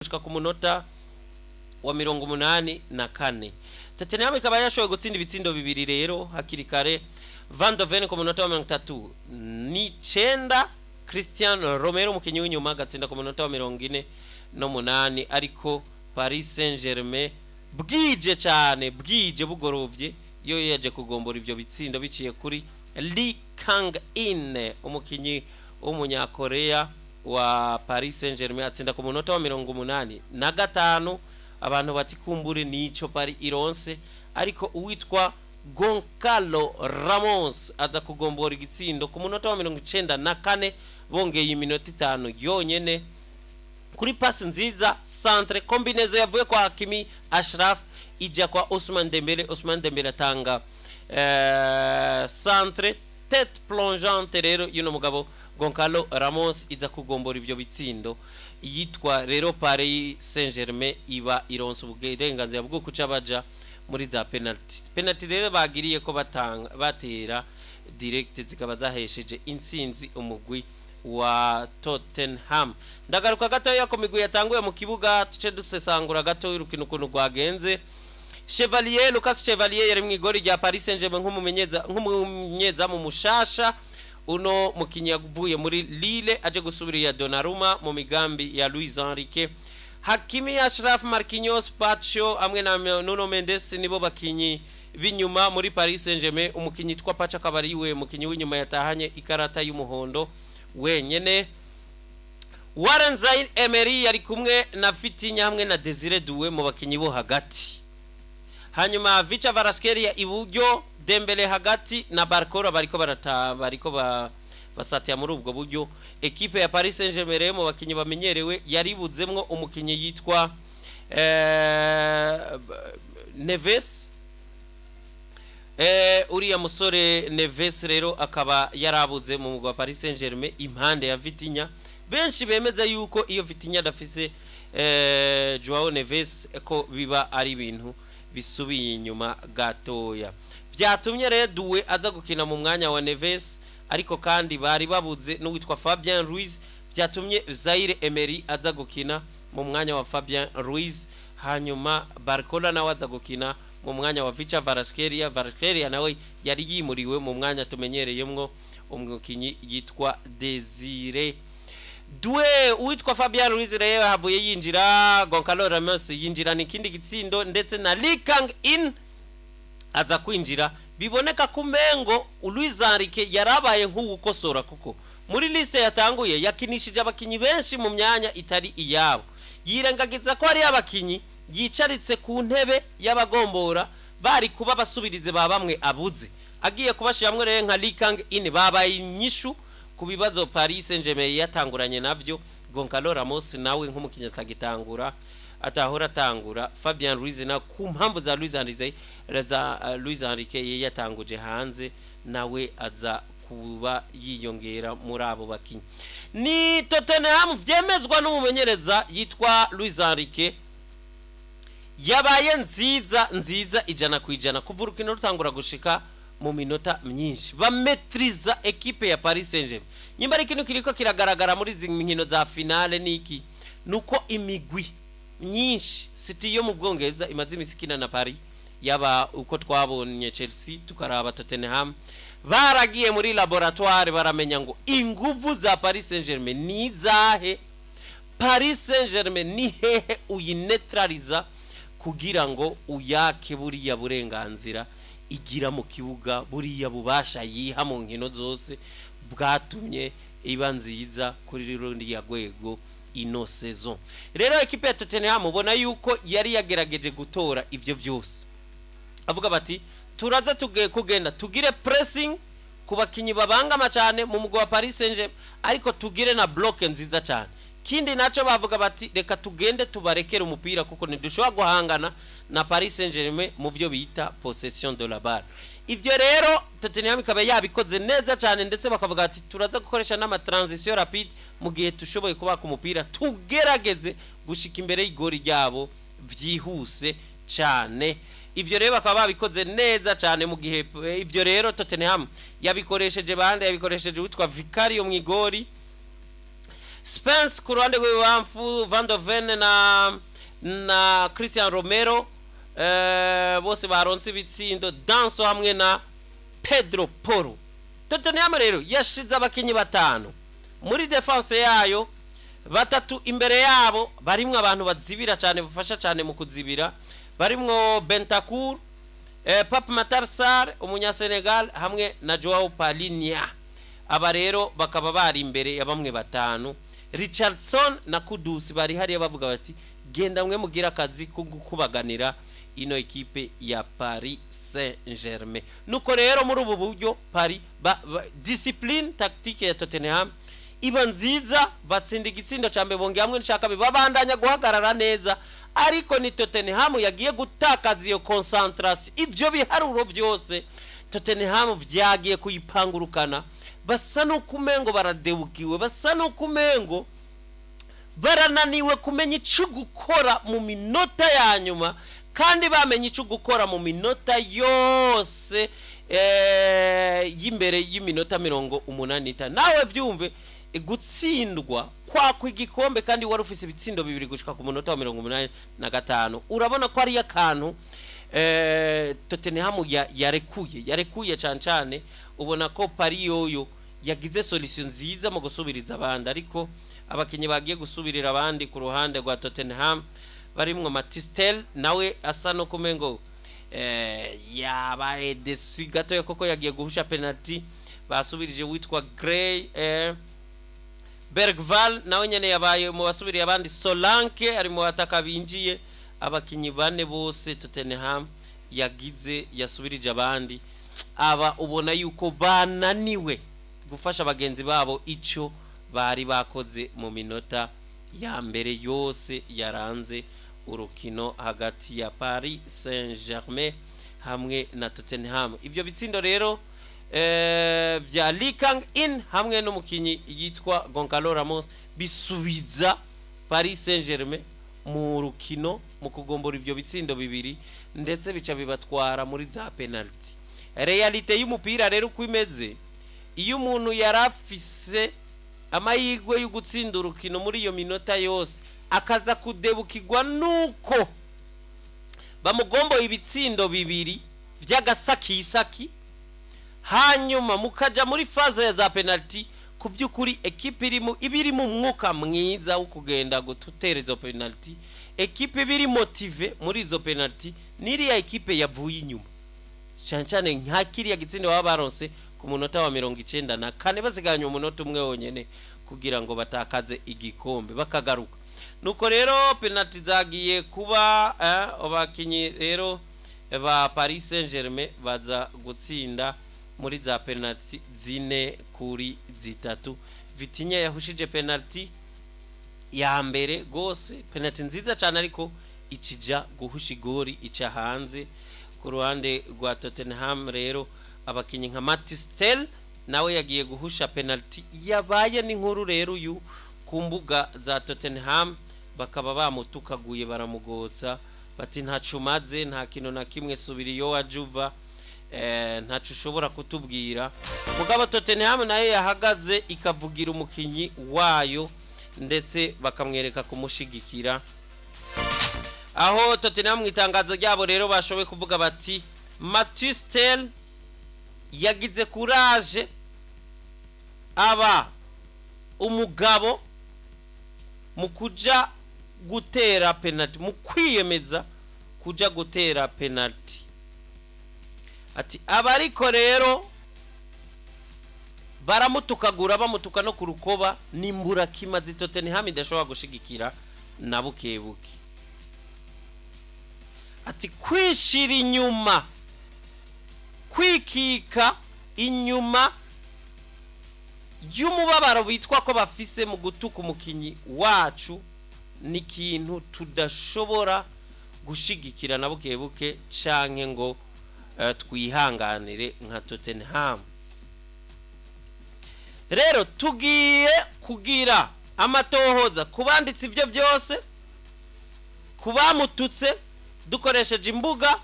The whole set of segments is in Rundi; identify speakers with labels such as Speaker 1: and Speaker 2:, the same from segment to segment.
Speaker 1: Gushika ku munota wa 84, Tottenham ikaba yashoboye gutsinda ibitsindo bibiri rero hakiri kare. Van de Ven ku munota wa 39, Christian Romero, umukinnyi w'inyuma, agatsinda ku munota wa 48. Ariko Paris Saint-Germain bwije cyane, bwije bugorovye, yo yaje kugombora ivyo bitsindo biciye kuri Lee Kang In, umukinnyi w'umunyakorea wa Paris Saint-Germain, atsinda ku munota wa 85. Abantu bati kumbure nico Paris ironse, ariko uwitwa Goncalo Ramos aza kugombora igitsindo ku munota wa 94, bongeye iminota 5 yonyene, kuri pasi nziza, centre combinaison yavuye kwa Hakimi Ashraf ijya kwa Ousmane Dembele. Ousmane Dembele atanga centre, tête plongeante rero y'uno mugabo Goncalo Ramos iza kugombora ivyo bitsindo. Yitwa rero Paris Saint-Germain iba ironse uburenganzira bwo kuca baja muri za penalty. Penalty rero bagiriye ko batanga, batera direct, zikaba zahesheje intsinzi umugwi wa Tottenham. Ndagaruka gatoya ku migwi yatanguye mu kibuga, tuce dusesangura gatoya urukino ukuntu rwagenze. Chevalier, Lucas Chevalier, yari mu igori rya Paris Saint-Germain nk'umumenyeza, nk'umunyezamu mushasha. Uno mukinyi yavuye muri Lille aje gusubirira Donnarumma mu migambi ya Luis Enrique. Hakimi Ashraf, Marquinhos, Pacho hamwe na Nuno Mendes nibo bakinyi b'inyuma muri Paris Saint-Germain. Umukinyi yitwa Pacho akaba ari we mukinyi w'inyuma yatahanye ikarata y'umuhondo wenyene. Warren Zaire Emery yari kumwe na Vitinha hamwe na Desire Doué mu bakinyi bo hagati, hanyuma Vicha Kvaratskhelia iburyo, Dembele hagati na Barcola bariko barata, bariko ba basatira muri ubwo buryo. Ekipe ya Paris Saint-Germain rero, mu bakinyi bamenyerewe yaribuzemwo umukinyi yitwa Neves. Uriya musore Neves rero akaba yarabuze mu mugwa wa Paris Saint-Germain impande ya Vitinha. Benshi bemeza yuko iyo Vitinha adafise Joao Neves ko biba ari ibintu bisubiye inyuma gatoya. Byatumye rero Doué aza gukina mu mwanya wa Neves, ariko kandi bari babuze n'uwitwa Fabian Ruiz, byatumye Zaire Emery aza gukina mu mwanya wa Fabian Ruiz, hanyuma Barcola nawe aza gukina mu mwanya wa Vicha Kvaratskhelia. Kvaratskhelia nawe yari yimuriwe mu mwanya tumenyereyemwo umukinyi yitwa Desire Doué. Uwitwa Fabian Ruiz rero havuye yinjira, Goncalo Ramos yinjirana ikindi gitsindo, ndetse na Lee Kang In aza kwinjira. Biboneka ko umengo Luis Enrique yarabaye nk'uwukosora, kuko muri liste yatanguye yakinishije abakinyi benshi mu myanya itari iyabo, yirengagiza ko ari abakinyi yicaritse ku ntebe y'abagombora bari kuba basubirize ba bamwe abuze. Agiye kubashiramwo rero nka Lee Kang In, babaye inyishu ku bibazo Paris Saint-Germain yatanguranye navyo. Goncalo Ramos nawe nk'umukinyi atagitangura, atahora atangura. Fabian Ruiz na ku mpamvu za Luis Enrique, za Luis Enrique yatanguje hanze, nawe aza kuba yiyongera muri abo bakinyi. Ni Tottenham vyemezwa n'umumenyereza yitwa Luis Enrique, yabaye nziza nziza 100% kuva urukino rutangura gushika mu minota myinshi, bametriza ekipe ya Paris Saint-Germain. Nyimba ari ikintu kiriko kiragaragara muri izi nkino za finale niki? Nuko imigwi myinshi, City yo mu Bwongereza imaze imisi ikina na Paris, yaba uko twabonye Chelsea, tukaraba Tottenham, baragiye muri laboratoire baramenya ngo inguvu za Paris Saint-Germain ni izahe, Paris Saint-Germain ni hehe uyinetraliza kugira ngo uyake buriya burenganzira igira mu kibuga, buriya bubasha yiha mu nkino zose bwatumye iba nziza kuri ruriya rwego ino saison. Rero ekipe ya Tottenham ubona yuko yari yagerageje gutora ivyo byose, avuga bati turaza tugiye kugenda tugire pressing ku bakinyi babangama cyane mu mugwi wa Paris Saint-Germain, ariko tugire na bloc nziza cyane. Kindi naco bavuga bati reka tugende tubarekere umupira, kuko ntidushobora guhangana na Paris Saint-Germain mu byo bita possession de la balle. Ivyo rero Tottenham ikaba yabikoze neza cyane, ndetse bakavuga ati turaza gukoresha n'ama transition rapide mu gihe tushoboye kubaka umupira, tugerageze gushika imbere y'igori ryabo vyihuse cyane. Ivyo rero bakaba babikoze neza cyane. Mu gihe ivyo rero Tottenham yabikoresheje bande? Yabikoresheje witwa Vicario mu igori. Spence ku ruhande rw'ibubamfu, Van de Ven na Christian Romero, bose baronse ibitsindo, Danso hamwe na Pedro Poro. Tottenham rero yashize abakinyi batanu muri defense yayo, batatu imbere yabo barimwo abantu bazibira cyane, bafasha cyane mu kuzibira, barimwo Bentancur, Pape Matar Sarr umunyasenegal hamwe na Joao Palinia. Aba rero bakaba bari imbere ya bamwe batanu. Richardson na Kudusi bari hariya bavuga bati: "Genda mwe mugire akazi ko gukubaganira ino ekipe ya Paris Saint-Germain." Nuko rero muri ubu buryo Paris discipline tactique ya Tottenham iba nziza, batsinda igitsindo cya mbere, bongeye hamwe n'icya kabiri, babandanya guhagarara neza. Ariko ni Tottenham yagiye gutakaza iyo concentration. Ibyo biharuro byose Tottenham vyagiye kuyipangurukana, basa n'ukumengo baradebukiwe, basa n'ukumengo barananiwe kumenya icyo gukora mu minota ya nyuma, kandi bamenye icyo gukora mu minota yose y'imbere y'iminota 85. Nawe byumve, gutsindwa kwakwa igikombe kandi wari ufise ibitsindo bibiri gushika ku munota wa 85, urabona ko ari akantu Tottenham yarekuye cyane cyane. Ubona ko Paris yoyo yagize solution nziza mu gusubiriza abandi. Ariko abakinnyi bagiye gusubirira abandi ku ruhande rwa Tottenham barimwo Mathys Tel, nawe asa no kumengo yabaye déçu gatoya koko yagiye guhusha penalty basubirije witwa Gray. Bergvall nawe nyene yabaye mu basubiriye abandi. Solanke ari mu bataka binjiye. Abakinyi bane bose Tottenham yagize yasubirije abandi, aba ubona yuko bananiwe gufasha bagenzi babo ico bari bakoze mu minota ya mbere yose yaranze urukino hagati ya Paris Saint-Germain hamwe na Tottenham. Ivyo bitsindo rero vya Lee Kang In hamwe n'umukinyi yitwa Goncalo Ramos bisubiza Paris Saint-Germain mu rukino mu kugombora ivyo bitsindo bibiri, ndetse bica bibatwara muri za penalty. Réalité y'umupira rero uko imeze, iyo umuntu yarafise amahirwe yo gutsinda urukino muri iyo minota yose akaza kudebukirwa nuko bamugomboye ibitsindo bibiri by'agasakisaki, hanyuma mukaja muri phase ya za penalty, ku by'ukuri ekipe irimo iba iri mu mwuka mwiza wo kugenda gutera izo penalty, ekipe iba iri motivée muri izo penalty n'iriya ekipe yavuye inyuma cyane cyane, nka kiriya gitsindo baba baronse ku munota wa 94, basigaranye umunota umwe wonyene kugira ngo batakaze igikombe, bakagaruka. Nuko rero penalty zagiye kuba, abakinyi rero ba Paris Saint-Germain baza gutsinda muri za penalty 4-3. Vitinha yahushije penalty ya mbere gose, penalty nziza cyane, ariko ikija guhusha igori ica hanze. Ku ruhande rwa Tottenham rero, abakinyi nka Mathys Tel nawe yagiye guhusha penalty yabaye n'inkuru rero uyu ku mbuga za Tottenham, bakaba bamutukaguye, baramugotsa bati: "Ntaco umaze, nta kintu na kimwe, subira iyo wajuva, ntaco ushobora kutubwira." Mugabo Tottenham nayo yahagaze ikavugira umukinyi wayo, ndetse bakamwereka kumushigikira. Aho Tottenham mu itangazo ryabo rero bashoboye kuvuga bati: "Mathys Tel yagize courage, aba umugabo mu kuja gutera penalty, mu kwiyemeza kuja gutera penalty." Ati aba ariko rero baramutukagura, bamutuka no ku rukoba, n'imburakimazi Tottenham idashobora gushigikira na bukebuke. Ati kwishira inyuma, kwikika inyuma y'umubabaro bitwa ko bafise mu gutuka umukinyi wacu ni ikintu tudashobora gushigikira na bukebuke canke ngo twihanganire nka Tottenham. Rero tugiye kugira amatohoza ku banditse ibyo byose, ku bamututse dukoresheje imbuga,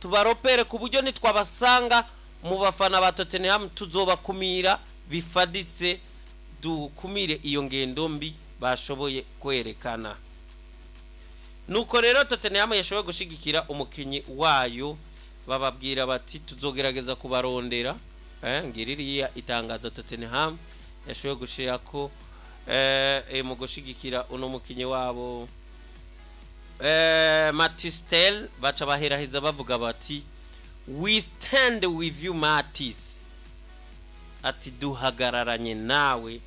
Speaker 1: tubaropere ku buryo nitwabasanga mu bafana ba Tottenham tuzobakumira bifaditse, dukumire iyo ngendo mbi. Bashoboye kwerekana. Nuko rero Tottenham yashoboye gushigikira umukinyi wayo, bababwira bati tuzogerageza kubarondera. Ngiririya itangazo Tottenham yashoboye gushira ko mu gushigikira uno mukinyi wabo Mathys Tel, baca baheraheza bavuga bati "We stand with you, Mathys", ati duhagararanye nawe,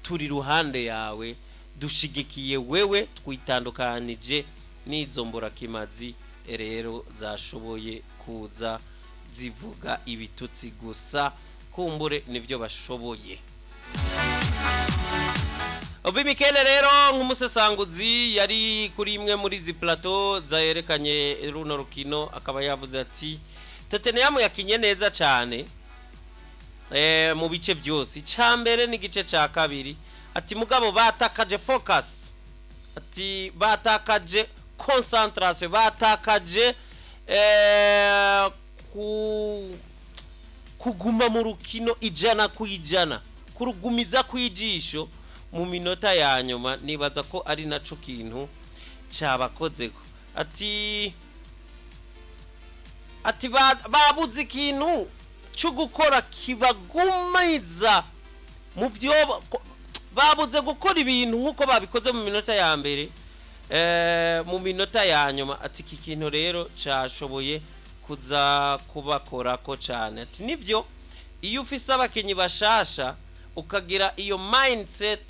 Speaker 1: turi ruhande yawe, dushigikiye wewe, twitandukanije n'izo mburakimazi rero zashoboye kuza zivuga ibitutsi gusa, kumbure nibyo bashoboye. Obi Mikel rero nk'umusesanguzi yari kuri imwe muri izi plateau zerekanye runo rukino, akaba yavuze ati Tottenham yakinye neza cyane mu bice byose, icya mbere n'igice cya kabiri, ati mugabo batakaje focus, ati batakaje concentration, batakaje kuguma mu rukino 100%, kurugumiza kw'ijisho mu minota ya nyuma. Nibaza ko ari naco kintu cabakozeko. Ati babuze ikintu cyo gukora kibagumiza mu byo babuze gukora ibintu nk'uko babikoze mu minota ya mbere, mu minota ya nyuma. Ati iki kintu rero cashoboye kuza kubakorako cyane. Ati nibyo, iyo ufise abakinyi bashasha ukagira iyo mindset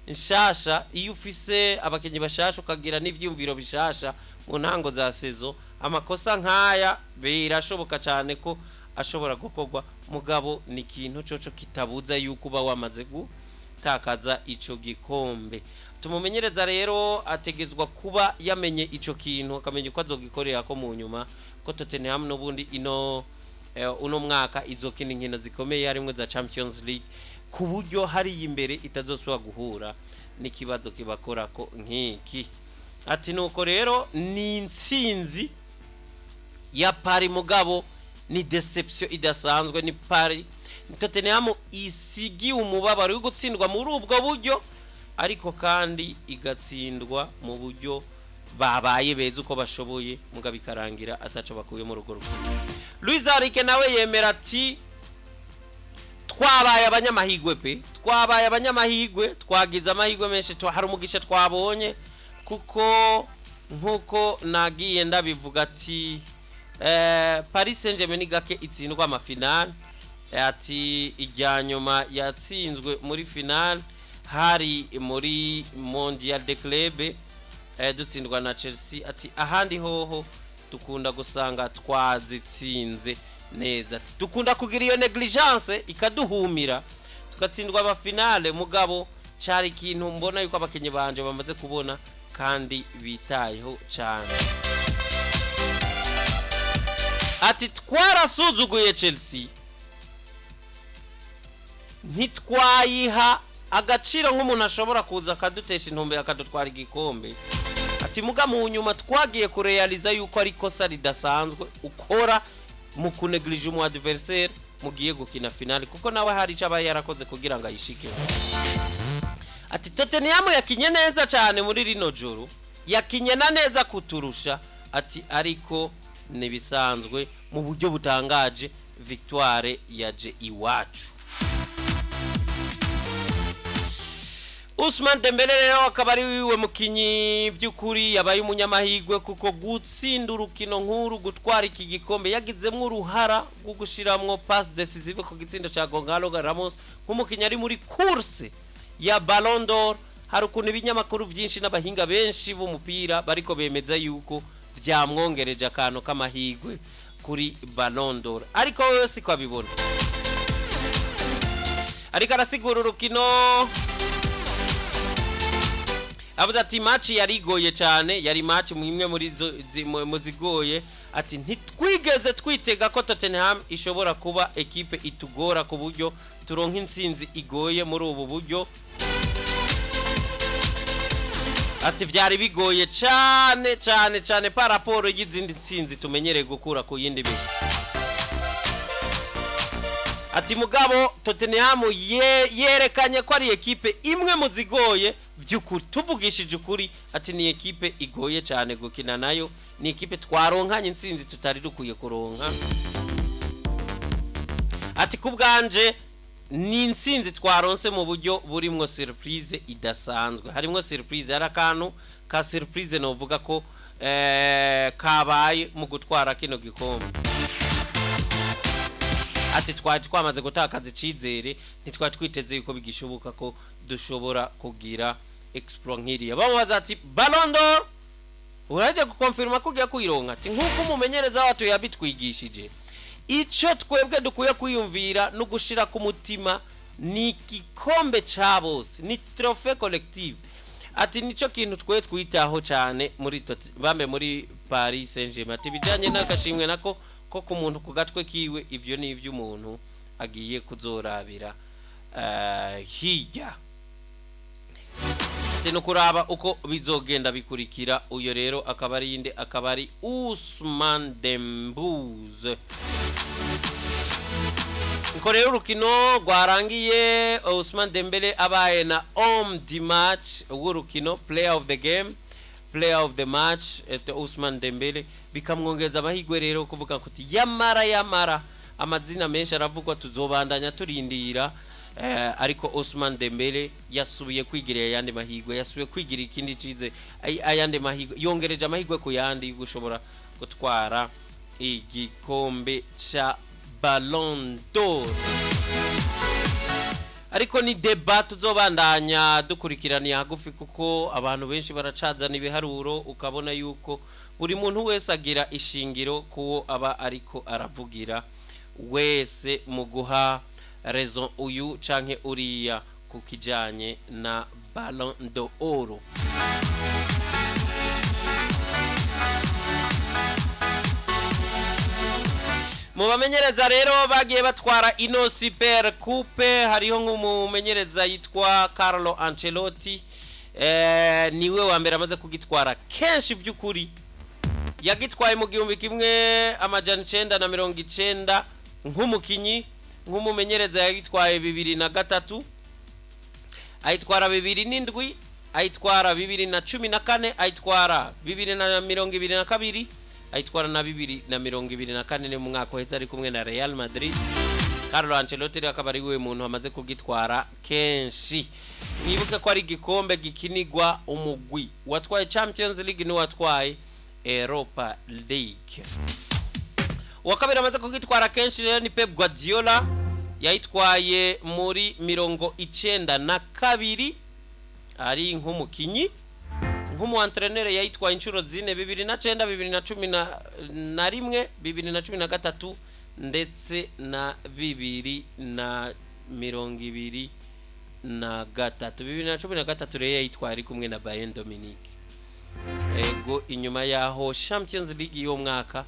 Speaker 1: nshasha, iyo ufise abakinyi bashasha ukagira n'ivyumviro bishasha mu ntango za saison, amakosa nk'aya birashoboka cyane ko ashobora gukorwa. Mugabo ni ikintu coco kitabuza yuko uba wamaze gutakaza ico gikombe. Tumumenyereza rero ategezwa kuba yamenye ico kintu, akamenya uko azogikorera ko mu nyuma, ko Tottenham n'ubundi ino uno mwaka izokina inkino zikomeye harimwo za Champions League, ku buryo hariya imbere itazosubira guhura n'ikibazo kibakorako nk'iki. Ati nuko rero ni intsinzi ya Paris, mugabo ni déception idasanzwe. Ni Paris, Tottenham isigiye umubabaro wo gutsindwa muri ubwo buryo, ariko kandi igatsindwa mu buryo babaye beza uko bashoboye, mugabo ikarangira ataco bakuye mu rugo rukuru. Luis Enrique nawe yemera ati twabaye abanyamahigwe pe, twabaye abanyamahigwe, twagize amahigwe menshi, hari umugisha twabonye, kuko nkuko nagiye ndabivuga ati Paris Saint-Germain ni gake itsindwa amafinale. Ati ijya nyuma yatsinzwe muri finale hari muri Mondial de Club, dutsindwa na Chelsea. Ati ahandi hoho dukunda gusanga twazitsinze neza. Ati dukunda kugira iyo négligence ikaduhumira tugatsindwa amafinale, mugabo cari ikintu mbona yuko abakinyi banje bamaze kubona kandi bitayeho cyane. Ati twarasuzuguye Chelsea, ntitwayiha agaciro nk'umuntu ashobora kuza akadutesha intumbero akadutwara igikombe. Ati muga mu nyuma twagiye kurealiza yuko ari ikosa ridasanzwe ukora mu kunegirije umu adversaire mugiye gukina finale, kuko nawe hari icyo aba yarakoze kugira ngo ayishike. Ati Tottenham yakinye neza cyane muri rino joro, yakinye na neza kuturusha. Ati ariko nibisanzwe, mu buryo butangaje victoire yaje iwacu. Usman Dembele rero akaba ari wiwe mukinyi by'ukuri yabaye umunyamahirwe, kuko gutsinda urukino nk'uru, gutwara iki gikombe, yagizemwo uruhara rwo gushiramwo passe décisive ku gitsindo ca Gonzalo Ramos, nk'umukinyi ari muri course ya Ballon d'Or. Hari ukuntu ibinyamakuru byinshi n'abahinga benshi b'umupira bariko bemeza yuko vyamwongereje akantu k'amahirwe kuri Ballon d'Or, ariko wewe siko abibona. Ariko arasigura urukino, avuze ati match yari igoye cyane, yari match mu imwe muri zo mu zigoye. Ati ntitwigeze twitega ko Tottenham ishobora kuba ekipe itugora ku buryo turonka intsinzi igoye muri ubu buryo. Ati byari bigoye cyane cyane cyane par rapport y'izindi ntsinzi tumenyereye gukura ku yindi migwi. Ati mugabo Tottenham yerekanye ko ari ekipe imwe mu zigoye. By'ukuri, tuvugishije ukuri, ati ni ekipe igoye cyane gukina nayo, ni ekipe twaronkanye intsinzi tutari dukwiye kuronka. Ati ku bwanje ni intsinzi twaronse mu buryo burimwo surprise idasanzwe, harimwo surprise, hari akantu ka surprise novuga ko kabaye mu gutwara kino gikombe. Ati twari twamaze gutakaza icizere, ntitwari twiteze yuko bigishoboka ko dushobora kugira exploit nk'iriya. Bamubaza ati Ballon d'Or uraje gukonfirma ko ugiye kuyironka? Ati nk'uko umumenyereza wacu yabitwigishije, icyo twebwe dukwiye kwiyumvira no gushira ku mutima ni igikombe ca bose, ni trophée collective. Ati nicyo kintu twe twitaho cyane muri bambe muri Paris Saint-Germain. Ati bijanye n'agashimwe nako ko ku muntu ku gatwe kiwe, ivyo ni ivy'umuntu agiye kuzorabira hirya. Ati no kuraba uko bizogenda bikurikira. Uyo rero akaba ari inde? Akaba ari Ousmane Dembélé. Niko rero urukino rwarangiye, Ousmane Dembele abaye na homme du match w'urukino, player of the game, player of the match. Ete Ousmane Dembele bikamwongeza amahirwe rero kuvuga kuti yamara yamara amazina menshi aravugwa, tuzobandanya turindira, ariko Ousmane Dembele yasubiye kwigirira ayandi mahirwe, yasubiye kwigira ikindi cize, ayandi mahirwe, yongereje amahirwe ku yandi yo gushobora gutwara igikombe ca Ballon d'Or. Ariko ni débat tuzobandanya dukurikiraniye hagufi, kuko abantu benshi baracazana ibiharuro, ukabona yuko buri muntu wese agira ishingiro kuwo aba ariko aravugira wese mu guha raison uyu canke uriya ku kijanye na Ballon d'Or. Mu bamenyereza rero bagiye batwara ino Super Coupe, hariho nk'umumenyereza yitwa Carlo Ancelotti, niwe wa mbere amaze kugitwara kenshi. By'ukuri yagitwaye mu 1990 nk'umukinyi, nk'umumenyereza yagitwaye 2003, ayitwara 2007, ayitwara 2014, ayitwara 2022, ayitwara na 2024, ni mu mwaka uheze ari kumwe na Real Madrid. Carlo Ancelotti rero akaba ari we muntu amaze kugitwara kenshi. Mwibuke ko ari igikombe gikinigwa umugwi watwaye Champions League n'uwatwaye Europa League. Uwa kabiri amaze kugitwara kenshi rero ni Pep Guardiola, yayitwaye muri 92 ari nk'umukinyi, nk'umu entraîneur yayitwaye inshuro zine: 2009, 2011, 2013 ndetse na 2023. 2013 rero yayitwaye ari kumwe na Bayern Munich. Ego, inyuma yaho Champions League y'uwo mwaka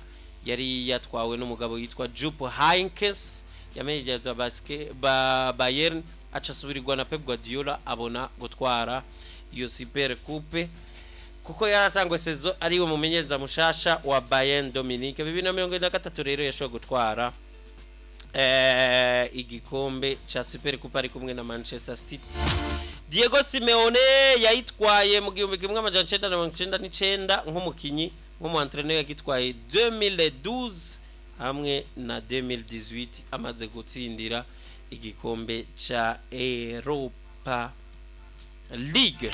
Speaker 1: yari yatwawe n'umugabo yitwa Jupp Heynckes yamenyereza basket ba Bayern, aca asubirirwa na Pep Guardiola, abona gutwara iyo Super Coupe kuko yaratangwe saison ariwe mumenyereza mushasha wa Bayern Munich. 2023 rero yashoboye gutwara igikombe cha Super Coupe ari kumwe na Manchester City. Diego Simeone yayitwaye mu 1999 nk'umukinyi, nk'umu entraîneur yagitwaye 2012 hamwe na 2018 amaze gutsindira igikombe cha Europa League.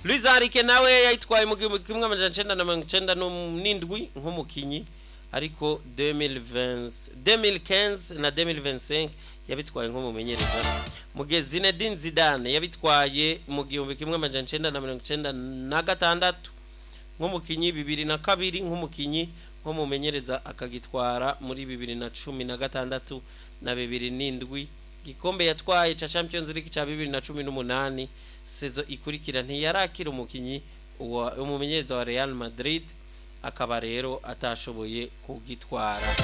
Speaker 1: Luis Enrique nawe yayitwaye mu 1997 nk'umukinyi, ariko 2020, 2015 na 2025 yabitwaye nk'umumenyereza, mu gihe Zinedine Zidane yabitwaye mu 1996 nk'umukinyi, 2002 nk'umukinyi, nk'umumenyereza akagitwara muri 2016 na 2007. Gikombe yatwaye ca Champions League ca 2018, saison ikurikira ntiyarakira umukinyi wa umumenyereza wa Real Madrid, akaba rero atashoboye kugitwara.